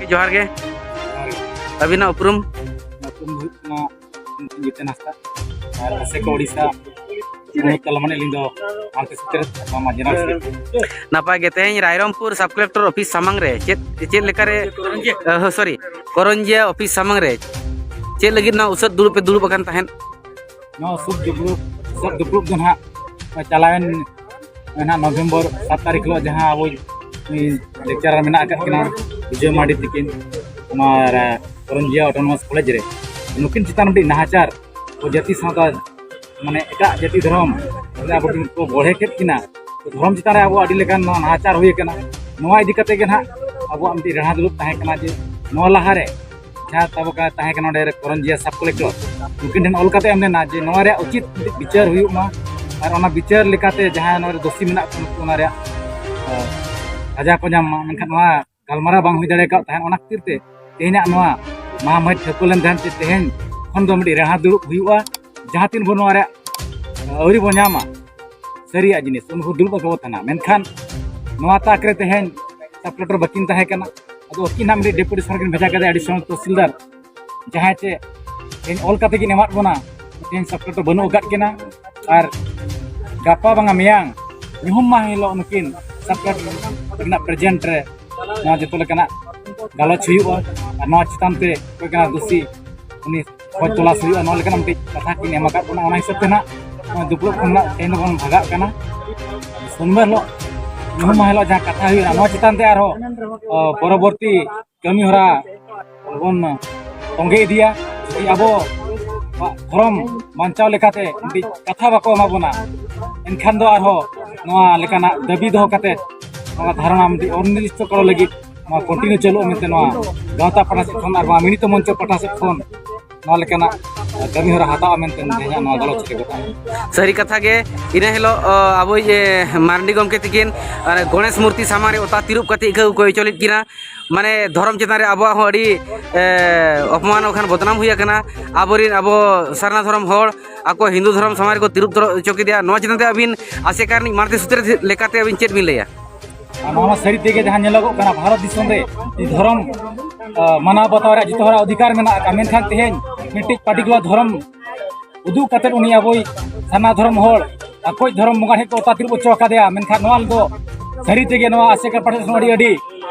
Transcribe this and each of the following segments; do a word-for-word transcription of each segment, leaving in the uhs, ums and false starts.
ᱡᱚᱦᱟᱨ ᱜᱮ᱾ ᱡᱚᱦᱟᱨ ᱜᱮ᱾ ᱟᱹᱵᱤᱱᱟᱜ ᱩᱯᱨᱩᱢ? ᱧᱩᱛᱩᱢ ᱫᱚ ᱦᱩᱭᱩᱜ ᱠᱟᱱᱟ ᱡᱤᱛᱮᱱ ᱦᱟᱸᱥᱫᱟ᱾ ᱟᱨ ᱟᱥᱮᱠᱟ ᱳᱰᱤᱥᱟ ᱢᱩᱬᱩᱫ ᱛᱟᱞᱢᱟ ᱨᱤᱱᱤᱡ ᱟᱹᱞᱤᱧ ᱫᱚ ᱢᱟᱞᱛᱮ ᱥᱩᱛᱨᱮᱛ ᱢᱟᱢᱟ ᱡᱮᱱᱟᱨᱮᱞ ᱥᱮᱠᱨᱮᱴᱟᱨᱤ᱾ ᱱᱟᱯᱟᱭ ᱜᱮ, ᱛᱮᱦᱮᱧ ᱨᱟᱭᱨᱚᱝᱯᱩᱨ ᱥᱟᱵ ᱠᱟᱞᱮᱠᱴᱚᱨ ᱚᱯᱷᱤᱥ ᱥᱟᱢᱟᱝ ᱨᱮ ᱪᱮᱫ, ᱪᱮᱫ ᱞᱮᱠᱟᱨᱮ, ᱚ, ᱥᱚᱨᱤ, ᱠᱚᱨᱚᱧᱡᱤᱭᱟ ᱚᱯᱷᱤᱥ ᱥᱟᱢᱟᱝ ᱨᱮ ᱪᱮᱫ ᱞᱟᱹᱜᱤᱫ ᱱᱚᱣᱟ ᱩᱥᱟᱹᱫ ᱫᱩᱲᱩᱵ ᱯᱮ ᱫᱩᱲᱩᱵ ᱟᱠᱟᱱ ᱛᱟᱦᱮᱸᱫ? ᱱᱚᱣᱟ ᱩᱥᱟᱹᱫ ᱫᱩᱯᱲᱩᱵ, ᱩᱥᱟᱹᱫ ᱫᱩᱯᱲᱩᱵ ᱫᱚ ᱱᱟᱦᱟᱜ ᱪᱟᱞᱟᱣᱮᱱ ᱱᱟᱦᱟᱜ ᱱᱚᱵᱷᱮᱢᱵᱚᱨ ᱥᱟᱛ ᱛᱟᱹᱨᱤᱠᱷ ᱦᱤᱞᱳᱜ ᱡᱟᱦᱟᱸ ᱟᱵᱚ ᱞᱮᱠᱪᱟᱨᱟᱨ ᱢᱮᱱᱟᱜ ᱟᱠᱟᱫ ᱠᱤᱱᱟ ᱵᱤᱡᱚᱭ ᱢᱟᱨᱰᱤ ᱛᱤᱠᱤᱱ, ᱱᱚᱣᱟ ᱠᱚᱨᱚᱧᱡᱤᱭᱟ ᱚᱴᱳᱱᱚᱢᱟᱥ ᱠᱚᱞᱮᱡᱽ ᱨᱮ, ᱱᱩᱠᱤᱱ ᱪᱮᱛᱟᱱ ᱢᱤᱫᱴᱤᱡ ᱱᱟᱦᱟᱪᱟᱨ ᱠᱚ ᱡᱟᱹᱛᱤ ᱥᱟᱶᱛᱟ, ᱢᱟᱱᱮ ᱮᱴᱟᱜ ᱡᱟᱹᱛᱤ ᱫᱷᱚᱨᱚᱢ ᱨᱮ ᱟᱵᱚ ᱴᱷᱮᱱ ᱠᱚ ᱵᱚᱲᱦᱮ ᱠᱮᱫ ᱠᱤᱱᱟ᱾ ᱛᱚ, ᱫᱷᱚᱨᱚᱢ ᱪᱮᱛᱟᱱ ᱨᱮ ᱟᱵᱚ ᱟᱹᱰᱤ ᱞᱮᱠᱟᱱ ᱱᱚᱣᱟ ᱱᱟᱦᱟᱪᱟᱨ ᱦᱩᱭ ᱟᱠᱟᱱᱟ᱾ ᱱᱚᱣᱟ ᱤᱫᱤ ᱠᱟᱛᱮ ᱜᱮ ᱱᱟᱦᱟᱜ ᱟᱵᱚᱣᱟᱜ ᱢᱤᱫᱴᱤᱡ ᱨᱟᱦᱟ ᱫᱩᱲᱩᱵ ᱛᱟᱦᱮᱸ ᱠᱟᱱᱟ ᱡᱮ ᱱᱚᱣᱟ ᱞᱟᱦᱟᱨᱮ ᱡᱟᱦᱟᱸ ᱛᱟᱵᱚ ᱠᱟ-, ᱛᱟᱦᱮᱸ ᱠᱟᱱᱟ ᱱᱚᱰᱮ ᱨᱮ ᱠᱚᱨᱚᱧᱡᱤᱭᱟ ᱥᱟᱵ ᱠᱚᱞᱮᱠᱴᱚᱨ, ᱩᱱᱠᱤᱱ ᱴᱷᱮᱱ ᱚᱞ ᱠᱟᱛᱮ ᱮᱢ ᱞᱮᱱᱟ ᱡᱮ ᱱᱚᱣᱟ ᱨᱮᱭᱟᱜ ᱩᱪᱤᱛ ᱢᱤᱫᱴᱤᱡ ᱵᱤᱪᱟᱹᱨ ᱦᱩᱭᱩᱜ ᱢᱟ ᱟᱨ ᱚᱱᱟ ᱵᱤᱪᱟᱹᱨ ᱞᱮᱠᱟᱛᱮ ᱡᱟᱦᱟᱸᱭ ᱱᱚᱣᱟ ᱨᱮ ᱫᱳᱥᱤ ᱢᱮᱱᱟᱜ ᱠᱚᱣᱟ ᱩᱱᱠᱩ ᱚᱱᱟ ᱨᱮᱭᱟᱜ, ᱮ, ᱥᱟᱡᱟ ᱠᱚ ᱧᱟᱢ ᱢᱟ᱾ ᱢᱮᱱᱠᱷᱟᱱ ᱱᱚᱣᱟ ᱜᱟᱞᱢᱟᱨᱟᱣ ᱵᱟᱝ ᱦᱩᱭ ᱫᱟᱲᱮ ᱟᱠᱟᱫ ᱛᱟᱦᱮᱸᱫ᱾ ᱚᱱᱟ ᱠᱷᱟᱹᱛᱤᱨ ᱛᱮ ᱛᱮᱦᱮᱧᱟᱜ ᱱᱚᱣᱟ ᱢᱟᱦᱟ ᱢᱟᱹᱦᱤᱛ ᱴᱷᱟᱹᱣᱠᱟᱹ ᱞᱮᱱ ᱛᱟᱦᱮᱸᱫ ᱡᱮ ᱛᱮᱦᱮᱧ ᱠᱷᱚᱱ ᱫᱚ ᱢᱤᱫᱴᱤᱡ ᱨᱟᱦᱟ ᱫᱩᱲᱩᱵ ᱦᱩᱭᱩᱜᱼᱟ, ᱡᱟᱦᱟᱸ ᱛᱤᱱ ᱵᱷᱳᱨ ᱱᱚᱣᱟ ᱨᱮᱭᱟᱜ ᱟᱹᱣᱨᱤ ᱵᱚᱱ ᱧᱟᱢᱟ ᱥᱟᱹᱨᱤᱭᱟᱜ ᱡᱤᱱᱤᱥ, ᱩᱱ ᱵᱷᱳᱨ ᱫᱩᱲᱩᱵ ᱟᱠᱟᱵᱚ ᱛᱟᱦᱮᱱᱟ᱾ ᱢᱮᱱᱠᱷᱟᱱ ᱱᱚᱣᱟ ᱛᱟᱠ ᱨᱮ ᱛᱮᱦᱮᱧ ᱥᱟᱵ ᱠᱟᱞᱮᱠᱴᱚᱨ ᱵᱟᱹᱠᱤᱱ ᱛᱟᱦᱮᱸ ᱠᱟᱱᱟ᱾ ᱟᱫᱚ ᱟᱹᱠᱤᱱ ᱦᱟᱸᱜ ᱢᱤᱫᱴᱤᱡ ᱰᱮᱯᱩᱴᱮᱥᱚᱱ ᱠᱤᱱ ᱵᱷᱮᱡᱟ ᱠᱮᱫᱟ ᱮᱰᱤᱥᱚᱱᱟᱞ ᱛᱚᱦᱥᱤᱞᱫᱟᱨ, ᱡᱟᱦᱟᱸᱭ ᱪᱮ ᱛᱮᱦᱮᱧ ᱚᱞ ᱠᱟᱛᱮ ᱠᱤᱱ ᱮᱢᱟᱫ ᱵᱚᱱᱟ, ᱛᱮᱦᱮᱧ ᱥᱟᱵ ᱠᱟᱞᱮᱠᱴᱚᱨ ᱵᱟᱹᱱᱩᱜ ᱟᱠᱟᱫ ᱠᱤᱱᱟ᱾ ᱟᱨ ᱜᱟᱯᱟ ᱵᱟᱝᱟ ᱢᱮᱭᱟᱝ ᱧᱩᱦᱩᱢ ᱢᱟᱦᱟ ᱦᱤᱞᱳᱜ ᱱᱩᱠᱤᱱ ᱥᱟᱵ ᱠᱟᱞᱮᱠᱴᱚᱨ ᱨᱮᱱᱟᱜ ᱯᱨᱮᱡᱮᱱᱴ ᱨᱮ ᱱᱚᱣᱟ ᱡᱚᱛᱚ ᱞᱮᱠᱟᱱᱟᱜ ᱜᱟᱞᱚᱪ ᱦᱩᱭᱩᱜᱼᱟ᱾ ᱟᱨ ᱱᱚᱣᱟ ᱪᱮᱛᱟᱱ ᱛᱮ ᱚᱠᱚᱭ ᱠᱟᱱᱟ ᱫᱳᱥᱤ, ᱩᱱᱤ ᱠᱷᱚᱡᱽ ᱛᱚᱞᱟᱥ ᱦᱩᱭᱩᱜᱼᱟ, ᱱᱚᱣᱟ ᱞᱮᱠᱟᱱᱟᱜ ᱢᱤᱫᱴᱤᱡ ᱠᱟᱛᱷᱟ ᱠᱤᱱ ᱮᱢ ᱟᱠᱟᱫ ᱵᱚᱱᱟ᱾ ᱚᱱᱟ ᱦᱤᱥᱟᱹᱵ ᱛᱮ ᱱᱟᱜ ᱱᱚᱣᱟ ᱫᱩᱯᱲᱩᱵ ᱠᱷᱚᱱ ᱱᱟᱜ ᱛᱮᱦᱮᱧ ᱫᱚᱵᱚᱱ ᱵᱷᱟᱜᱟᱜ ᱠᱟᱱᱟ᱾ ᱥᱚᱱᱤᱵᱟᱨ ᱦᱤᱞᱳᱜ, ᱧᱩᱦᱩᱢ ᱢᱟᱦᱟ ᱦᱤᱞᱳᱜ ᱡᱟᱦᱟᱸ ᱠᱟᱛᱷᱟ ᱦᱩᱭᱩᱜᱼᱟ, ᱱᱚᱣᱟ ᱪᱮᱛᱟᱱ ᱛᱮ ᱟᱨᱦᱚᱸ, ᱟ, ᱯᱚᱨᱚᱵᱚᱨᱛᱤ ᱠᱟᱹᱢᱤ ᱦᱚᱨᱟ ᱵᱚᱱ ᱛᱚᱸᱜᱮ ᱤᱫᱤᱭᱟ᱾ ᱡᱩᱫᱤ ᱟᱵᱚ ᱫᱷᱚᱨᱚᱢ ᱵᱟᱧᱪᱟᱣ ᱞᱮᱠᱟᱛᱮ ᱢᱤᱫᱴᱤᱡ ᱠᱟᱛᱷᱟ ᱵᱟᱠᱚ ᱮᱢᱟ ᱵᱚᱱᱟ, ᱮᱱᱠᱷᱟᱱ ᱫᱚ ᱟᱨᱦᱚᱸ ᱱᱚᱣᱟ ᱞᱮᱠᱟᱱᱟᱜ ᱫᱟᱹᱵᱤ ᱫᱚᱦᱚ ᱠᱟᱛᱮ ᱱᱚᱣᱟ ᱫᱷᱟᱨᱚᱱᱟ ᱢᱤᱫᱴᱤᱡ ᱚᱱᱤᱨᱫᱤᱥᱴᱚ ᱠᱟᱞ ᱞᱟᱹᱜᱤᱫ ᱱᱚᱣᱟ ᱠᱚᱱᱴᱤᱱᱤᱭᱩ ᱪᱟᱹᱞᱩᱜᱼᱟ ᱢᱮᱱᱛᱮ ᱱᱚᱣᱟ ᱜᱟᱶᱛᱟ ᱯᱟᱦᱴᱟ ᱥᱮᱫ ᱠᱷᱚᱱ ᱟᱨ ᱱᱚᱣᱟ ᱢᱤᱲᱤᱛᱚ ᱢᱚᱧᱪᱚ ᱯᱟᱦᱴᱟ ᱥᱮᱫ ᱠᱷᱚᱱ ᱱᱚᱣᱟ ᱞᱮᱠᱟᱱᱟᱜ ᱠᱟᱹᱢᱤ ᱦᱚᱨᱟ ᱦᱟᱛᱟᱣᱟ ᱢᱮᱱᱛᱮ ᱛᱮᱦᱮᱧᱟᱜ ᱱᱚᱣᱟ ᱜᱟᱞᱚᱪ ᱨᱮ ᱜᱚᱴᱟ᱾ ᱥᱟᱹᱨᱤ ᱠᱟᱛᱷᱟ ᱜᱮ, ᱤᱱᱟᱹ ᱦᱤᱞᱳᱜ, ᱚ, ᱟᱵᱚᱭᱤᱡ, ᱮ, ᱢᱟᱨᱰᱤ ᱜᱚᱢᱠᱮ ᱛᱤᱠᱤᱱ, ᱟᱨ ᱜᱚᱬᱮᱥ ᱢᱩᱨᱛᱤ ᱥᱟᱢᱟᱝ ᱨᱮ ᱚᱛᱟ ᱛᱤᱨᱩᱵ ᱠᱟᱛᱮ ᱤᱠᱟᱹ ᱠᱚ ᱠᱚᱭ ᱦᱚᱪᱚ ᱞᱮᱫ ᱠᱤᱱᱟ᱾ ᱢᱟᱱᱮ ᱫᱷᱚᱨᱚᱢ ᱪᱮᱛᱟᱱ ᱨᱮ ᱟᱵᱚᱣᱟᱜ ᱦᱚᱸ ᱟᱹᱰᱤ, ᱮ, ᱚᱯᱚᱢᱟᱱ ᱵᱟᱠᱷᱟᱱ ᱵᱚᱫᱱᱟᱢ ᱦᱩᱭ ᱟᱠᱟᱱᱟ᱾ ᱟᱵᱚᱨᱮᱱ ᱟᱵᱚ ᱥᱟᱨᱱᱟ ᱫᱷᱚᱨᱚᱢ ᱦᱚᱲ ᱟᱠᱚ ᱦᱤᱱᱫᱩ ᱫᱷᱚᱨᱚᱢ ᱥᱟᱢᱟᱝ ᱨᱮᱠᱚ ᱛᱤᱨᱩᱵ ᱛᱚᱨᱚᱡ ᱦᱚᱪᱚ ᱠᱮᱫᱮᱭᱟ᱾ ᱱᱚᱣᱟ ᱪᱮᱛᱟᱱ ᱛᱮ ᱟᱹᱵᱤᱱ ᱟᱥᱮᱠᱟ ᱨᱤᱱᱤᱡ ᱢᱟᱲᱛᱮ ᱥᱩᱛᱨᱮ ᱞᱮᱠᱟᱛᱮ ᱟᱹᱵᱤᱱ ᱪᱮᱫ ᱵᱤᱱ ᱞᱟᱹᱭᱟ? ᱟᱨ ᱱᱚᱣᱟ ᱢᱟ ᱥᱟᱹᱨᱤ ᱛᱮᱜᱮ ᱡᱟᱦᱟᱸ ᱧᱮᱞᱚᱜᱚᱜ ᱠᱟᱱᱟ, ᱵᱷᱟᱨᱚᱛ ᱫᱤᱥᱚᱢ ᱨᱮ ᱫᱷᱚᱨᱚᱢ ᱢᱟᱱᱟᱣ ᱵᱟᱛᱟᱣ ᱨᱮᱭᱟᱜ ᱡᱚᱛᱚ ᱦᱚᱲᱟᱜ ᱚᱫᱷᱤᱠᱟᱨ ᱢᱮᱱᱟᱜ ᱟᱠᱟᱫ, ᱢᱮᱱᱠᱷᱟᱱ ᱛᱮᱦᱮᱧ ᱢᱤᱫᱴᱤᱡ ᱯᱟᱨᱴᱤᱠᱩᱞᱟᱨ ᱫᱷᱚᱨᱚᱢ ᱩᱫᱩᱜ ᱠᱟᱛᱮᱫ ᱩᱱᱤ ᱟᱵᱚᱭ ᱥᱟᱨᱱᱟ ᱫᱷᱚᱨᱚᱢ ᱦᱚᱲ ᱟᱠᱚᱭᱤᱡ ᱫᱷᱚᱨᱚᱢ ᱵᱚᱸᱜᱟ ᱴᱷᱮᱱ ᱠᱚ ᱚᱛᱟ ᱛᱤᱨᱩᱵ ᱦᱚᱪᱚ ᱟᱠᱟᱫᱮᱭᱟ᱾ ᱢᱮᱱᱠᱷᱟᱱ ᱱᱚᱣᱟ ᱫᱚ ᱥᱟᱹᱨᱤ ᱛᱮᱜᱮ ᱱᱚᱣᱟ ᱟᱥᱮᱠᱟ ᱯᱟᱦᱴᱟ ᱥᱮᱫ ᱠᱷᱚᱱ ᱟᱹᱰᱤ ᱟᱹᱰᱤ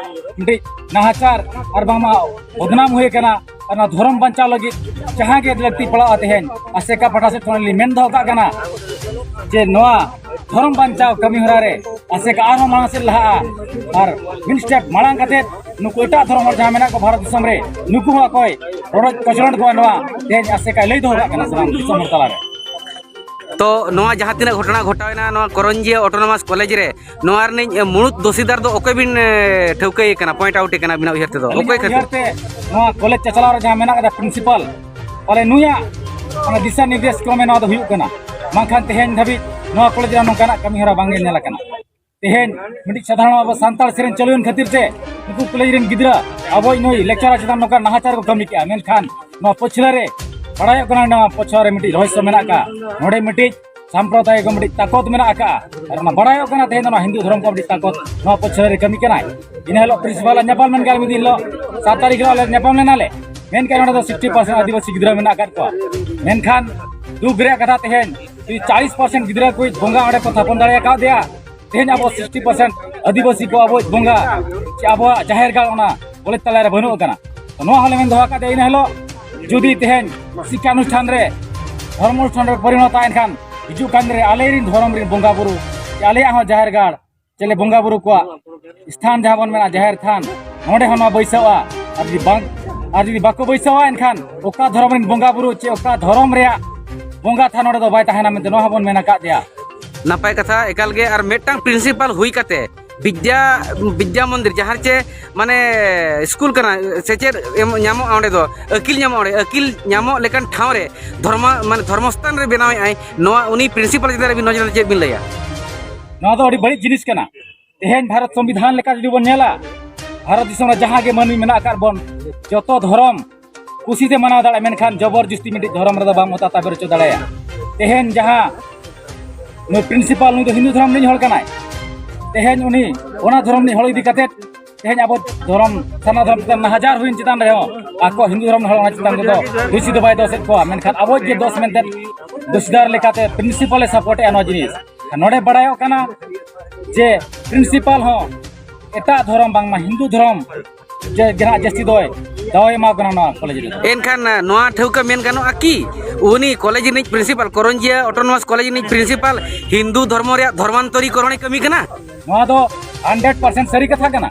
ᱢᱤᱫᱴᱤᱡ ᱱᱟᱦᱟᱪᱟᱨ ᱟᱨ ᱵᱟᱝᱢᱟ ᱵᱚᱫᱱᱟᱢ ᱦᱩᱭ ᱟᱠᱟᱱᱟ᱾ ᱟᱨ ᱱᱚᱣᱟ ᱫᱷᱚᱨᱚᱢ ᱵᱟᱧᱪᱟᱣ ᱞᱟᱹᱜᱤᱫ ᱡᱟᱦᱟᱸ ᱜᱮ ᱞᱟᱹᱠᱛᱤ ᱯᱟᱲᱟᱜᱼᱟ, ᱛᱮᱦᱮᱧ ᱟᱥᱮᱠᱟ ᱯᱟᱦᱴᱟ ᱥᱮᱫ ᱠᱷᱚᱱ ᱞᱤᱧ ᱢᱮᱱ ᱫᱚᱦᱚ ᱠᱟᱜ ᱠᱟᱱᱟ ᱡᱮ ᱱᱚᱣᱟ ᱫᱷᱚᱨᱚᱢ ᱵᱟᱧᱪᱟᱣ ᱠᱟᱹᱢᱤ ᱦᱚᱨᱟ ᱨᱮ ᱟᱥᱮᱠᱟ ᱟᱨᱦᱚᱸ ᱢᱟᱲᱟᱝ ᱥᱮᱫ ᱞᱟᱦᱟᱜᱼᱟ᱾ ᱟᱨ ᱢᱤᱫ ᱥᱴᱮᱯ ᱢᱟᱲᱟᱝ ᱠᱟᱛᱮᱫ ᱱᱩᱠᱩ ᱮᱴᱟᱜ ᱫᱷᱚᱨᱚᱢ ᱦᱚᱲ ᱡᱟᱦᱟᱸ ᱢᱮᱱᱟᱜ ᱠᱚᱣᱟ ᱵᱷᱟᱨᱚᱛ ᱫᱤᱥᱚᱢ ᱨᱮ, ᱱᱩᱠᱩ ᱦᱚᱸ ᱚᱠᱚᱭ ᱨᱚᱰᱚᱡ ᱠᱚᱪᱞᱚᱱ ᱠᱚᱣᱟ, ᱱᱚᱣᱟ ᱛᱮᱦᱮᱧ ᱟᱥᱮᱠᱟᱭ ᱞᱟᱹᱭ ᱫᱚᱦᱚ ᱠᱟᱜ ᱠᱟᱱᱟ ᱥᱟᱱᱟᱢ ᱫᱤᱥᱚᱢ ᱦᱚᱲ ᱛᱟᱞᱟᱨᱮ᱾ ᱛᱚ ᱱᱚᱣᱟ ᱡᱟᱦᱟᱸ ᱛᱤᱱᱟᱹᱜ ᱜᱷᱚᱴᱚᱱᱟ ᱜᱷᱚᱴᱟᱣᱮᱱᱟ ᱱᱚᱣᱟ ᱠᱚᱨᱚᱧᱡᱤᱭᱟᱹ ᱚᱴᱳᱱᱚᱢᱟᱥ ᱠᱚᱞᱮᱡᱽ ᱨᱮ, ᱱᱚᱣᱟ ᱨᱤᱱᱤᱡ ᱢᱩᱲᱩᱫ ᱫᱳᱥᱤᱫᱟᱨ ᱫᱚ ᱚᱠᱚᱭ ᱵᱤᱱ ᱮ, ᱴᱷᱟᱹᱣᱠᱟᱹᱭᱮ ᱠᱟᱱᱟ, ᱯᱚᱭᱮᱱᱴ ᱟᱣᱩᱴ ᱮ ᱠᱟᱱᱟ ᱟᱵᱤᱱᱟᱜ ᱩᱭᱦᱟᱹᱨ ᱛᱮᱫᱚ? ᱚᱠᱚᱭ ᱟᱹᱞᱤᱧᱟᱜ ᱠᱷᱟᱹᱛᱤᱨ? ᱩᱭᱦᱟᱹᱨ ᱛᱮ ᱱᱚᱣᱟ ᱠᱚᱞᱮᱡᱽ ᱪᱟᱪᱞᱟᱣ ᱨᱮ ᱡᱟᱦᱟᱸ ᱢᱮᱱᱟᱜ ᱠᱟᱫᱟ ᱯᱨᱤᱱᱥᱤᱯᱟᱞ, ᱯᱟᱞᱮ ᱱᱩᱭᱟᱜ ᱚᱱᱟ ᱫᱤᱥᱟ ᱱᱤᱨᱫᱮᱥ ᱠᱨᱚᱢᱮ ᱱᱚᱣᱟ ᱫᱚ ᱦᱩᱭᱩᱜ ᱠᱟᱱᱟ, ᱵᱟᱝᱠᱷᱟᱱ ᱛᱮᱦᱮᱧ ᱫᱷᱟᱹᱵᱤᱡ ᱱᱚᱣᱟ ᱠᱚᱞᱮᱡᱽ ᱨᱮ ᱱᱚᱝᱠᱟᱱᱟᱜ ᱠᱟᱹᱢᱤ ᱦᱚᱨᱟ ᱵᱟᱝᱜᱮ ᱧᱮᱞ ᱟᱠᱟᱱᱟ᱾ ᱛᱮᱦᱮᱧ ᱢᱤᱫᱴᱤᱡ ᱥᱟᱫᱷᱟᱨᱚᱱ ᱟᱵᱚ ᱥᱟᱱᱛᱟᱲ ᱥᱮᱨᱮᱧ ᱪᱟᱹᱞᱩᱭᱮᱱ ᱠᱷᱟᱹᱛᱤᱨ ᱛᱮ ᱱᱩᱠᱩ ᱠᱚᱞᱮᱡᱽ ᱨᱮᱱ ᱜᱤᱫᱽᱨᱟᱹ ᱟᱵᱚᱭᱤᱡ ᱱᱩᱭ ᱞᱮᱠᱪᱟᱨᱟᱨ ᱪᱮᱛᱟᱱ ᱱᱚᱝᱠᱟ ᱱᱟᱦᱟᱪᱟᱨ ᱠᱚ ᱠᱟᱹᱢᱤ ᱠᱮᱜᱼᱟ᱾ ᱢᱮᱱᱠᱷᱟᱱ ᱱᱚᱣᱟ ᱯᱟᱹᱪᱷᱞᱟᱹ ᱨᱮ ᱵᱟᱲᱟᱭᱚᱜ ᱠᱟᱱᱟ, ᱱᱚᱣᱟ ᱯᱟᱹᱪᱷᱞᱟᱹ ᱨᱮ ᱢᱤᱫᱴᱤᱡ ᱨᱚᱦᱚᱥᱭᱚ ᱢᱮᱱᱟᱜ ᱟᱠᱟᱫ᱾ ᱱᱚᱰᱮ ᱢᱤᱫᱴᱤᱡ ᱥᱟᱢᱯᱨᱚᱫᱟᱭ ᱠᱚ ᱢᱤᱫᱴᱤᱡ ᱛᱟᱠᱚᱛ ᱢᱮᱱᱟᱜ ᱟᱠᱟᱫᱼᱟ᱾ ᱟᱨ ᱚᱱᱟ ᱵᱟᱲᱟᱭᱚᱜ ᱠᱟᱱᱟ ᱛᱮᱦᱮᱧ ᱫᱚ ᱱᱚᱣᱟ ᱦᱤᱱᱫᱩ ᱫᱷᱚᱨᱚᱢ ᱠᱚ ᱢᱤᱫᱴᱤᱡ ᱛᱟᱠᱚᱛ ᱱᱚᱣᱟ ᱯᱟᱹᱪᱷᱞᱟᱹ ᱨᱮ ᱠᱟᱹᱢᱤ ᱠᱟᱱᱟᱭ᱾ ᱤᱱᱟᱹ ᱦᱤᱞᱳᱜ ᱯᱨᱤᱱᱥᱤᱯᱟᱞ ᱟᱜ ᱧᱟᱯᱟᱢ ᱞᱮᱱ ᱜᱮᱭᱟ ᱢᱤᱫ ᱫᱤᱱ ᱦᱤᱞᱳᱜ, ᱥᱟᱛ ᱛᱟᱹᱨᱤᱠᱷ ᱦᱤᱞᱳᱜ ᱟᱞᱮ ᱧᱟᱯᱟᱢ ᱞᱮᱱᱟᱞᱮ᱾ ᱢᱮᱱᱠᱷᱟᱱ ᱚᱸᱰᱮ ᱫᱚ ᱥᱤᱠᱥᱴᱤ ᱯᱟᱨᱥᱮᱱᱴ ᱟᱹᱫᱤᱵᱟᱹᱥᱤ ᱜᱤᱫᱽᱨᱟᱹ ᱢᱮᱱᱟᱜ ᱟᱠᱟᱫ ᱠᱚᱣᱟ᱾ ᱢᱮᱱᱠᱷᱟᱱ ᱫᱩᱠ ᱨᱮᱭᱟᱜ ᱠᱟᱛᱷᱟ, ᱛᱮᱦᱮᱧ ᱡᱩᱫᱤ ᱪᱟᱞᱤᱥ ᱯᱟᱨᱥᱮᱱᱴ ᱜᱤᱫᱽᱨᱟᱹ ᱠᱚ ᱵᱚᱸᱜᱟ ᱚᱸᱰᱮ ᱠᱚ ᱛᱷᱟᱯᱚᱱ ᱫᱟᱲᱮ ᱟᱠᱟᱫᱮᱭᱟ, ᱛᱮᱦᱮᱧ ᱟᱵᱚ ᱥᱤᱠᱥᱴᱤ ᱯᱟᱨᱥᱮᱱᱴ ᱟᱹᱫᱤᱵᱟᱹᱥᱤ ᱠᱚ ᱟᱵᱚᱣᱟᱜ ᱵᱚᱸᱜᱟ ᱪᱮ ᱟᱵᱚᱣᱟᱜ ᱡᱟᱦᱮᱨ ᱜᱟᱲ ᱚᱱᱟ ᱠᱚᱞᱮᱡᱽ ᱛᱟᱞᱟᱨᱮ ᱵᱟᱹᱱᱩᱜ ᱟᱠᱟᱱᱟ᱾ ᱛᱚ ᱱᱚᱣᱟ ᱦᱚᱸᱞᱮ ᱢᱮᱱ ᱫᱚᱦᱚ ᱟᱠᱟᱫ ᱤᱱᱟᱹ ᱦᱤᱞᱳᱜ ᱡᱩᱫᱤ ᱛᱮᱦᱮᱧ ᱥᱤᱠᱠᱷᱟ ᱚᱱᱩᱥᱴᱷᱟᱱ ᱨᱮ ᱫᱷᱚᱨᱢᱚ ᱚᱱᱩᱥᱴᱷᱟᱱ ᱨᱮ ᱯᱚᱨᱤᱱᱚᱛᱟ, ᱮᱱᱠᱷᱟᱱ ᱦᱤᱡᱩᱜ ᱠᱟᱱ ᱫᱤᱱ ᱨᱮ ᱟᱞᱮ ᱨᱮᱱ ᱫᱷᱚᱨᱚᱢ ᱨᱮᱱ ᱵᱚᱸᱜᱟ ᱵᱩᱨᱩ ᱪᱮ ᱟᱞᱮᱭᱟᱜ ᱦᱚᱸ ᱡᱟᱦᱮᱨ ᱜᱟᱲ ᱪᱮᱞᱮ ᱵᱚᱸᱜᱟ ᱵᱩᱨᱩ ᱠᱚᱣᱟᱜ ᱥᱛᱷᱟᱱ ᱡᱟᱦᱟᱸ ᱵᱚᱱ ᱢᱮᱱᱟ ᱡᱟᱦᱮᱨ ᱛᱷᱟᱱ, ᱱᱚᱰᱮ ᱦᱚᱸ ᱱᱚᱣᱟ ᱵᱟᱹᱭᱥᱟᱹᱣᱼᱟ᱾ ᱟᱨ ᱡᱩᱫᱤ ᱵᱟᱝ ᱟᱨ ᱡᱩᱫᱤ ᱵᱟᱠᱚ ᱵᱟᱹᱭᱥᱟᱹᱣᱟ, ᱮᱱᱠᱷᱟᱱ ᱚᱠᱟ ᱫᱷᱚᱨᱚᱢ ᱨᱮᱱ ᱵᱚᱸᱜᱟ ᱵᱩᱨᱩ ᱪᱮ ᱚᱠᱟ ᱫᱷᱚᱨᱚᱢ ᱨᱮᱭᱟᱜ ᱵᱚᱸᱜᱟ ᱛᱷᱟᱱ ᱱᱚᱰᱮ ᱫᱚ ᱵᱟᱭ ᱛᱟᱦᱮᱱᱟ ᱢᱮᱱᱛᱮ ᱱᱚᱣᱟ ᱦᱚᱸᱵᱚᱱ ᱢᱮᱱ ᱟᱠᱟᱫ ᱜᱮᱭᱟ᱾ ᱱᱟᱯᱟᱭ ᱠᱟᱛᱷᱟ ᱮᱠᱟᱞ ᱜᱮ᱾ ᱟᱨ ᱢᱤᱫᱴᱟᱝ ᱯᱨᱤᱱᱥᱤᱯᱟᱞ ᱦᱩᱭ ᱠᱟᱛᱮ ᱵᱤᱫᱽᱭᱟ ᱵᱤᱫᱽᱭᱟ ᱢᱚᱱᱫᱤᱨ ᱡᱟᱦᱟᱸ ᱪᱮ ᱢᱟᱱᱮ ᱥᱠᱩᱞ ᱠᱟᱱᱟ, ᱥᱮᱪᱮᱫ ᱮᱢ ᱧᱟᱢᱚᱜᱼᱟ ᱚᱸᱰᱮ ᱫᱚ, ᱟᱹᱠᱤᱞ ᱧᱟᱢᱚᱜᱼᱟ ᱚᱸᱰᱮ, ᱟᱹᱠᱤᱞ ᱧᱟᱢᱚᱜ ᱞᱮᱠᱟᱱ ᱴᱷᱟᱶ ᱨᱮ ᱫᱷᱚᱨᱢᱚ ᱢᱟᱱᱮ ᱫᱷᱚᱨᱢᱚᱥᱛᱷᱟᱱ ᱨᱮ ᱵᱮᱱᱟᱣᱮᱫ ᱟᱭ, ᱱᱚᱣᱟ ᱩᱱᱤ ᱯᱨᱤᱱᱥᱤᱯᱟᱞ ᱪᱮᱛᱟᱱ ᱨᱮ ᱟᱹᱵᱤᱱ ᱱᱚᱡᱚᱨ ᱫᱚ ᱪᱮᱫ ᱵᱤᱱ ᱞᱟᱹᱭᱟ? ᱱᱚᱣᱟ ᱫᱚ ᱟᱹᱰᱤ ᱵᱟᱹᱲᱤᱡ ᱡᱤᱱᱤᱥ ᱠᱟᱱᱟ᱾ ᱛᱮᱦᱮᱧ ᱵᱷᱟᱨᱚᱛ ᱥᱚᱝᱵᱤᱫᱷᱟᱱ ᱞᱮᱠᱟ ᱡᱩᱫᱤ ᱵᱚᱱ ᱧᱮᱞᱟ, ᱵᱷᱟᱨᱚᱛ ᱫᱤᱥᱚᱢ ᱨᱮ ᱡᱟᱦᱟᱸ ᱜᱮ ᱢᱟᱹᱱᱢᱤ ᱢᱮᱱᱟᱜ ᱟᱠᱟᱫ ᱵᱚᱱ, ᱡᱚᱛᱚ ᱫᱷᱚᱨᱚᱢ ᱠᱩᱥᱤᱛᱮ ᱢᱟᱱᱟᱣ ᱫᱟᱲᱮᱭᱟᱜᱼᱟ, ᱢᱮᱱᱠᱷᱟᱱ ᱡᱚᱵᱚᱨ ᱡᱩᱥᱛᱤ ᱢᱤᱫᱴᱤᱡ ᱫᱷᱚᱨᱚᱢ ᱨᱮᱫᱚ ᱵᱟᱢ ᱚᱛᱟ ᱛᱟᱵᱮᱨ ᱦᱚᱪᱚ ᱫᱟᱲᱮᱭᱟᱜᱼᱟ᱾ ᱛᱮᱦᱮᱧ ᱡᱟᱦᱟᱸ ᱱᱩᱭ ᱯᱨᱤᱱᱥᱤᱯᱟᱞ, ᱱᱩᱭ ᱫᱚ ᱦᱤᱱᱫᱩ ᱫᱷᱚᱨᱚᱢ ᱨᱤᱱᱤᱡ ᱦᱚᱲ ᱠᱟᱱᱟᱭ, ᱛᱮᱦᱮᱧ ᱩᱱᱤ ᱚᱱᱟ ᱫᱷᱚᱨᱚᱢ ᱨᱤᱱᱤᱡ ᱦᱚᱲ ᱤᱫᱤ ᱠᱟᱛᱮ ᱛᱮᱦᱮᱧ ᱟᱵᱚ ᱫᱷᱚᱨᱚᱢ, ᱥᱟᱨᱱᱟ ᱫᱷᱚᱨᱚᱢ ᱪᱮᱛᱟᱱ ᱦᱟᱡᱟᱨ ᱦᱩᱭᱮᱱ ᱪᱮᱛᱟᱱ ᱨᱮᱦᱚᱸ ᱟᱠᱚ ᱦᱤᱱᱫᱩ ᱫᱷᱚᱨᱚᱢ ᱨᱮᱱ ᱦᱚᱲ ᱚᱱᱟ ᱪᱮᱛᱟᱱ ᱨᱮᱫᱚ ᱫᱩᱥᱤ ᱫᱚ ᱵᱟᱭ ᱫᱚᱥᱮᱫ ᱠᱚᱣᱟ, ᱢᱮᱱᱠᱷᱟᱱ ᱟᱵᱚ ᱜᱮ ᱫᱚᱥ ᱢᱮᱱᱛᱮ ᱫᱩᱥᱤᱫᱟᱨ ᱞᱮᱠᱟᱛᱮ ᱯᱨᱤᱱᱥᱤᱯᱟᱞ ᱮ ᱥᱟᱯᱳᱨᱴ ᱮᱫᱼᱟ ᱱᱚᱣᱟ ᱡᱤᱱᱤᱥ᱾ ᱟᱨ ᱱᱚᱰᱮ ᱵᱟᱲᱟᱭᱚᱜ ᱠᱟᱱᱟ ᱡᱮ ᱯᱨᱤᱱᱥᱤᱯᱟᱞ ᱦᱚᱸ ᱮᱴᱟᱜ ᱫᱷᱚᱨᱚᱢ, ᱵᱟᱝᱢᱟ ᱦᱤᱱᱫᱩ ᱫᱷᱚᱨᱚᱢ ᱡᱮ ᱜᱮ ᱱᱟᱜ ᱡᱟᱹᱥᱛᱤ ᱫᱚᱭ ᱫᱟᱣ ᱮ ᱮᱢᱟ ᱠᱚ ᱠᱟᱱᱟ ᱱᱚᱣᱟ ᱠᱚᱞᱮᱡᱽ ᱨᱮᱫᱚ᱾ ᱮᱱᱠᱷᱟᱱ ᱱᱚᱣᱟ ᱴᱷᱟᱹᱣᱠᱟᱹ ᱢᱮᱱ ᱜᱟᱱᱚᱜᱼᱟ ᱠᱤ ᱩᱱᱤ ᱠᱚᱞᱮᱡᱽ ᱨᱤᱱᱤᱡ ᱯᱨᱤᱱᱥᱤᱯᱟᱞ, ᱠᱚᱨᱚᱧᱡᱤᱭᱟᱹ ᱚᱴᱳᱱᱚᱢᱟᱥ ᱠᱚᱞᱮᱡᱽ ᱨᱤᱱᱤᱡ ᱯᱨᱤᱱᱥᱤᱯᱟᱞ ᱦᱤᱱᱫᱩ ᱫᱷᱚᱨᱢᱚ ᱨᱮᱭᱟᱜ ᱫᱷᱚᱨᱢᱟᱱᱛᱚᱨᱤᱠᱚᱨᱚᱬ ᱮ ᱠᱟᱹᱢᱤ ᱠᱟᱱᱟ? ᱱᱚᱣᱟ ᱫᱚ ᱦᱟᱱᱰᱨᱮᱰ ᱯᱟᱨᱥᱮᱱᱴ ᱥᱟᱹᱨᱤ ᱠᱟᱛᱷᱟ ᱠᱟᱱᱟ᱾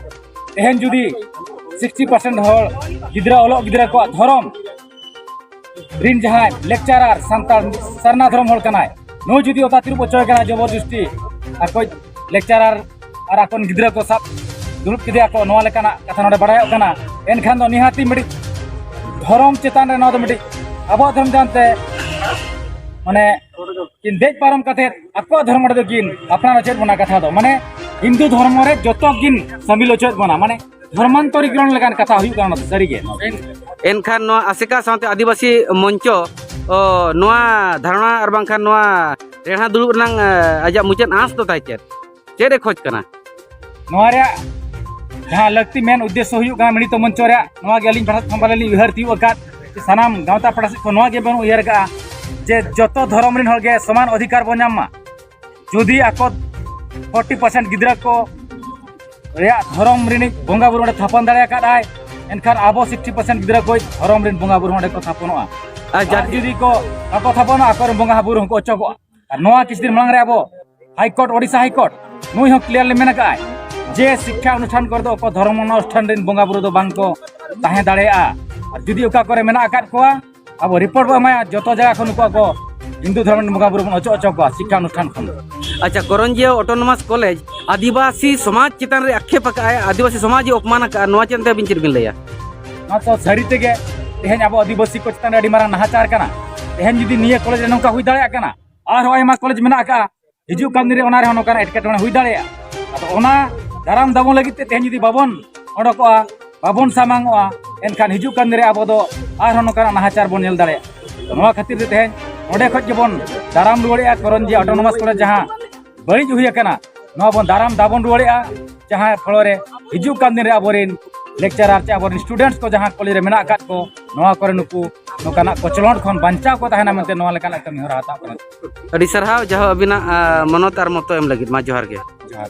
ᱛᱮᱦᱮᱧ ᱡᱩᱫᱤ ᱥᱤᱠᱥᱴᱤ ᱯᱟᱨᱥᱮᱱᱴ ᱦᱚᱲ ᱜᱤᱫᱽᱨᱟᱹ, ᱚᱞᱚᱜ ᱜᱤᱫᱽᱨᱟᱹ ᱠᱚᱣᱟᱜ ᱫᱷᱚᱨᱚᱢ ᱨᱤᱱ ᱡᱟᱦᱟᱸᱭ ᱞᱮᱠᱪᱟᱨᱟᱨ, ᱥᱟᱱᱛᱟᱲ ᱥᱟᱨᱱᱟ ᱫᱷᱚᱨᱚᱢ ᱦᱚᱲ ᱠᱟᱱᱟᱭ, ᱱᱩᱭ ᱡᱩᱫᱤ ᱚᱛᱟ ᱛᱤᱨᱩᱵ ᱦᱚᱪᱚᱭ ᱠᱟᱱᱟ ᱡᱚᱵᱚᱨ ᱡᱚᱥᱛᱤ, ᱟᱠᱚᱭᱤᱡ ᱞᱮᱠᱪᱟᱨᱟᱨ ᱟᱨ ᱟᱠᱚᱨᱮᱱ ᱜᱤᱫᱽᱨᱟᱹ ᱠᱚ ᱥᱟᱵ ᱫᱩᱲᱩᱵ ᱠᱮᱫᱮᱭᱟ ᱠᱚ, ᱱᱚᱣᱟ ᱞᱮᱠᱟᱱᱟᱜ ᱠᱟᱛᱷᱟ ᱱᱚᱰᱮ ᱵᱟᱲᱟᱭᱚᱜ ᱠᱟᱱᱟ, ᱮᱱᱠᱷᱟᱱ ᱫᱚ ᱱᱤᱦᱟᱹᱛᱤ ᱢᱤᱫᱴᱤᱡ ᱫᱷᱚᱨᱚᱢ ᱪᱮᱛᱟᱱ ᱨᱮ ᱱᱚᱣᱟ ᱫᱚ ᱢᱤᱫᱴᱤᱡ ᱟᱵᱚᱣᱟᱜ ᱫᱷᱚᱨᱚᱢ ᱪᱮᱛᱟᱱ ᱛᱮ, ᱢᱟᱱᱮ, ᱠᱤᱱ ᱫᱮᱡ ᱯᱟᱨᱚᱢ ᱠᱟᱛᱮ ᱟᱠᱚᱣᱟᱜ ᱫᱷᱚᱨᱚᱢ ᱚᱸᱰᱮ ᱫᱚ ᱠᱤᱱ ᱟᱯᱱᱟᱨ ᱦᱚᱪᱚᱭᱮᱫ ᱵᱚᱱᱟ᱾ ᱠᱟᱛᱷᱟ ᱫᱚ, ᱢᱟᱱᱮ, ᱦᱤᱱᱫᱩ ᱫᱷᱚᱨᱢᱚ ᱨᱮ ᱡᱚᱛᱚ ᱠᱤᱱ ᱥᱟᱢᱤᱞ ᱦᱚᱪᱚᱭᱮᱫ ᱵᱚᱱᱟ, ᱢᱟᱱᱮ, ᱫᱷᱚᱨᱢᱟᱱᱛᱚᱨᱤᱠᱨᱚᱬ ᱞᱮᱠᱟᱱ ᱠᱟᱛᱷᱟ ᱦᱩᱭᱩᱜ ᱠᱟᱱᱟ᱾ ᱚᱱᱟ ᱫᱚ ᱥᱟᱹᱨᱤᱜᱮ᱾ ᱮᱱᱠᱷᱟᱱ ᱱᱚᱣᱟ ᱟᱥᱮᱠᱟ ᱥᱟᱶᱛᱮ ᱟᱹᱫᱤᱵᱟᱹᱥᱤ ᱢᱚᱧᱪᱚ, ᱚ, ᱱᱚᱣᱟ ᱫᱷᱟᱨᱚᱱᱟ ᱟᱨ ᱵᱟᱝᱠᱷᱟᱱ ᱱᱚᱣᱟ ᱨᱮᱲᱦᱟ ᱫᱩᱲᱩᱵ ᱨᱮᱱᱟᱝ, ᱮ, ᱟᱡᱟᱜ ᱢᱩᱪᱟᱹᱫ ᱟᱸᱥ ᱫᱚ ᱛᱟᱭ ᱪᱮᱫ? ᱪᱮᱫ ᱮ ᱠᱷᱚᱡᱽ ᱠᱟᱱᱟ? ᱱᱚᱣᱟ ᱨᱮᱭᱟᱜ ᱡᱟᱦᱟᱸ ᱞᱟᱹᱠᱛᱤ ᱢᱮᱱ ᱩᱫᱽᱫᱮᱥᱥᱚ ᱦᱩᱭᱩᱜ ᱠᱟᱱᱟ ᱢᱤᱲᱤᱛᱚ ᱢᱚᱧᱪᱚ ᱨᱮᱭᱟᱜ, ᱱᱚᱣᱟ ᱜᱮ ᱟᱹᱞᱤᱧ ᱯᱟᱦᱴᱟ ᱠᱷᱚᱱ ᱵᱟᱞᱮ ᱞᱤᱧ ᱩᱭᱦᱟᱹᱨ ᱛᱤᱭᱳᱜ ᱟᱠᱟᱫ, ᱥᱟᱱᱟᱢ ᱜᱟᱶᱛᱟ ᱯᱟᱦᱴᱟ ᱥᱮᱫ ᱠᱷᱚᱱ ᱱᱚᱣᱟ ᱜᱮ ᱵᱚᱱ ᱩᱭᱦᱟᱹᱨ ᱟᱠᱟᱫᱼᱟ ᱡᱮ ᱡᱚᱛᱚ ᱫᱷᱚᱨᱚᱢ ᱨᱮᱱ ᱦᱚᱲ ᱜᱮ ᱥᱚᱢᱟᱱ ᱚᱫᱷᱤᱠᱟᱨ ᱵᱚᱱ ᱧᱟᱢ ᱢᱟ᱾ ᱡᱩᱫᱤ ᱟᱠᱚ ᱯᱷᱳᱨᱴᱤ ᱯᱟᱨᱥᱮᱱᱴ ᱜᱤᱫᱽᱨᱟᱹ ᱠᱚ ᱨᱮᱭᱟᱜ ᱫᱷᱚᱨᱚᱢ ᱨᱤᱱᱤᱡ ᱵᱚᱸᱜᱟ ᱵᱩᱨᱩ ᱚᱸᱰᱮ ᱛᱷᱟᱯᱚᱱ ᱫᱟᱲᱮ ᱟᱠᱟᱫ ᱟᱭ, ᱮᱱᱠᱷᱟᱱ ᱟᱵᱚ ᱥᱤᱠᱥᱴᱤ ᱯᱟᱨᱥᱮᱱᱴ ᱜᱤᱫᱽᱨᱟᱹ ᱠᱚ ᱫᱷᱚᱨᱚᱢ ᱨᱤᱱ ᱵᱚᱸᱜᱟ ᱵᱩᱨᱩ ᱚᱸᱰᱮ ᱠᱚ ᱛᱷᱟᱯᱚᱱᱚᱜᱼᱟ᱾ ᱟᱨ ᱡᱟᱦᱟᱸ ᱟᱨ ᱡᱩᱫᱤ ᱠᱚ ᱵᱟᱠᱚ ᱛᱷᱟᱯᱚᱱᱚᱜᱼᱟ, ᱟᱠᱚᱨᱮᱱ ᱵᱚᱸᱜᱟ ᱵᱩᱨᱩ ᱦᱚᱸᱠᱚ ᱚᱪᱚᱜᱚᱜᱼᱟ᱾ ᱟᱨ ᱱᱚᱣᱟ ᱠᱤᱪᱷᱩ ᱫᱤᱱ ᱢᱟᱲᱟᱝ ᱨᱮ ᱟᱵᱚ high court, Odisha high court, ᱱᱩᱭ ᱦᱚᱸ ᱠᱞᱤᱭᱟᱨᱞᱤ ᱢᱮᱱ ᱟᱠᱟᱫ ᱟᱭ ᱡᱮ ᱥᱤᱠᱠᱷᱟ ᱚᱱᱩᱥᱴᱷᱟᱱ ᱠᱚᱨᱮ ᱫᱚ ᱚᱠᱚᱭ ᱫᱷᱚᱨᱚᱢ ᱚᱱᱩᱥᱴᱷᱟᱱ ᱨᱤᱱ ᱵᱚᱸᱜᱟ ᱵᱩᱨᱩ ᱫᱚ ᱵᱟᱝ ᱠᱚ ᱛᱟᱦᱮᱸ ᱫᱟᱲᱮᱭᱟᱜᱼᱟ᱾ ᱟᱨ ᱡᱩᱫᱤ ᱚᱠᱟ ᱠᱚᱨᱮ ᱢᱮᱱᱟᱜ ᱟᱠᱟᱫ ᱠᱚᱣᱟ, ᱟᱵᱚ ᱨᱤᱯᱳᱨᱴ ᱵᱚ ᱮᱢᱟᱭᱟ, ᱡᱚᱛᱚ ᱡᱟᱭᱜᱟ ᱠᱷᱚᱱ ᱱᱩᱠᱩ ᱟᱠᱚ ᱦᱤᱱᱫᱩ ᱫᱷᱚᱨᱚᱢ ᱨᱤᱱ ᱵᱚᱸᱜᱟ ᱵᱩᱨᱩ ᱵᱚᱱ ᱚᱪᱚᱜ ᱚᱪᱚ ᱠᱚᱣᱟ ᱥᱤᱠᱠᱷᱟ ᱚᱱᱩᱥᱴᱷᱟᱱ ᱠᱷᱚᱱ᱾ ᱟᱪᱪᱷᱟ, ᱠᱚᱨᱚᱧᱡᱤᱭᱟᱹ ᱚᱴᱳᱱᱚᱢᱟᱥ ᱠᱚᱞᱮᱡᱽ ᱟᱹᱫᱤᱵᱟᱹᱥᱤ ᱥᱚᱢᱟᱡᱽ ᱪᱮᱛᱟᱱ ᱨᱮ ᱟᱠᱷᱮᱯ ᱟᱠᱟᱫ ᱟᱭ, ᱟᱹᱫᱤᱵᱟᱹᱥᱤ ᱥᱚᱢᱟᱡᱽ ᱮ ᱚᱯᱢᱟᱱ ᱟᱠᱟᱫᱼᱟ, ᱱᱚᱣᱟ ᱪᱮᱛᱟᱱ ᱛᱮ ᱟᱹᱵᱤᱱ ᱪᱮᱫ ᱵᱤᱱ ᱞᱟᱹᱭᱟ? ᱱᱚᱣᱟ ᱛᱚ ᱥᱟᱹᱨᱤ ᱛᱮᱜᱮ ᱛᱮᱦᱮᱧ ᱟᱵᱚ ᱟᱹᱫᱤᱵᱟᱹᱥᱤ ᱠᱚ ᱪᱮᱛᱟᱱ ᱨᱮ ᱟᱹᱰᱤ ᱢᱟᱨᱟᱝ ᱱᱟᱦᱟᱪᱟᱨ ᱠᱟᱱᱟ᱾ ᱛᱮᱦᱮᱧ ᱡᱩᱫᱤ ᱱᱤᱭᱟᱹ ᱠᱚᱞᱮᱡᱽ ᱨᱮ ᱱᱚᱝᱠᱟ ᱦᱩᱭ ᱫᱟᱲᱮᱭᱟᱜ ᱠᱟᱱᱟ, ᱟᱨᱦᱚᱸ ᱟᱭᱢᱟ ᱠᱚᱞᱮᱡᱽ ᱢᱮᱱᱟᱜ ᱟᱠᱟᱫᱼᱟ, ᱦᱤᱡᱩᱜ ᱠᱟᱱ ᱫᱤᱱ ᱨᱮ ᱚᱱᱟ ᱨᱮᱦᱚᱸ ᱱᱚᱝᱠᱟᱱᱟᱜ ᱮᱴᱠᱮᱴᱚᱬᱮ ᱦᱩᱭ ᱫᱟᱲᱮᱭᱟᱜᱼᱟ᱾ ᱟᱫᱚ ᱚᱱᱟ ᱫᱟᱨᱟᱢ ᱫᱟᱵᱚᱱ ᱞᱟᱹᱜᱤᱫ ᱛᱮ ᱛᱮᱦᱮᱧ ᱡᱩᱫᱤ ᱵᱟᱵᱚᱱ ᱚᱰᱚᱠᱚᱜᱼᱟ, ᱵᱟᱵᱚᱱ ᱥᱟᱢᱟᱝᱚᱜᱼᱟ, ᱮᱱᱠᱷᱟᱱ ᱦᱤᱡᱩᱜ ᱠᱟᱱ ᱫᱤᱱ ᱨᱮ ᱟᱵᱚ ᱫᱚ ᱟᱨᱦᱚᱸ ᱱᱚᱝᱠᱟᱱᱟᱜ ᱱᱟᱦᱟᱪᱟᱨ ᱵᱚᱱ ᱧᱮᱞ ᱫᱟᱲᱮᱭᱟᱜᱼᱟ᱾ ᱛᱚ, ᱱᱚᱣᱟ ᱠᱷᱟᱹᱛᱤᱨ ᱛᱮ ᱛᱮᱦᱮᱧ ᱱᱚᱰᱮ ᱠᱷᱚᱱ ᱜᱮᱵᱚᱱ ᱫᱟᱨᱟᱢ ᱨᱩᱣᱟᱹᱲᱮᱜᱼᱟ, ᱠᱚᱨᱚᱱᱡᱤᱭᱟ ᱚᱴᱳᱱᱚᱢᱟᱥ ᱠᱚᱞᱮᱡᱽ ᱡᱟᱦᱟᱸ ᱵᱟᱹᱲᱤᱡ ᱦᱩᱭ ᱟᱠᱟᱱᱟ, ᱱᱚᱣᱟ ᱵᱚᱱ ᱫᱟᱨᱟᱢ ᱫᱟᱵᱚᱱ ᱨᱩᱣᱟᱹᱲᱮᱜᱼᱟ, ᱡᱟᱦᱟᱸ ᱯᱷᱚᱞᱚ ᱨᱮ ᱦᱤᱡᱩᱜ ᱠᱟᱱ ᱫᱤᱱ ᱨᱮ ᱟᱵᱚᱨᱮᱱ lecturer ᱪᱮ ᱟᱵᱚᱨᱮᱱ students ᱠᱚ ᱡᱟᱦᱟᱸ ᱠᱚᱞᱮᱡᱽ ᱨᱮ ᱢᱮᱱᱟᱜ ᱟᱠᱟᱫ ᱠᱚ, ᱱᱚᱣᱟ ᱠᱚᱨᱮ ᱱᱩᱠᱩ ᱱᱚᱝᱠᱟᱱᱟᱜ ᱠᱚᱪᱞᱚᱱ ᱠᱷᱚᱱ ᱵᱟᱧᱪᱟᱣ ᱠᱚ ᱛᱟᱦᱮᱱᱟ ᱢᱮᱱᱛᱮ ᱱᱚᱣᱟ ᱞᱮᱠᱟᱱᱟᱜ ᱠᱟᱹᱢᱤ ᱦᱚᱨᱟ ᱦᱟᱛᱟᱣ ᱠᱟᱱᱟ᱾ ᱟᱹᱰᱤ ᱥᱟᱨᱦᱟᱣ ᱡᱟᱦᱳ ᱟᱹᱵᱤᱱᱟᱜ ᱟ, ᱢᱚᱱᱚᱛ ᱟᱨ ᱢᱚᱛᱚ ᱮᱢ ᱞᱟᱹᱜᱤᱫ᱾ ᱢᱟ ᱡᱚᱦᱟᱨ ᱜᱮ᱾ ᱡᱚᱦᱟᱨ᱾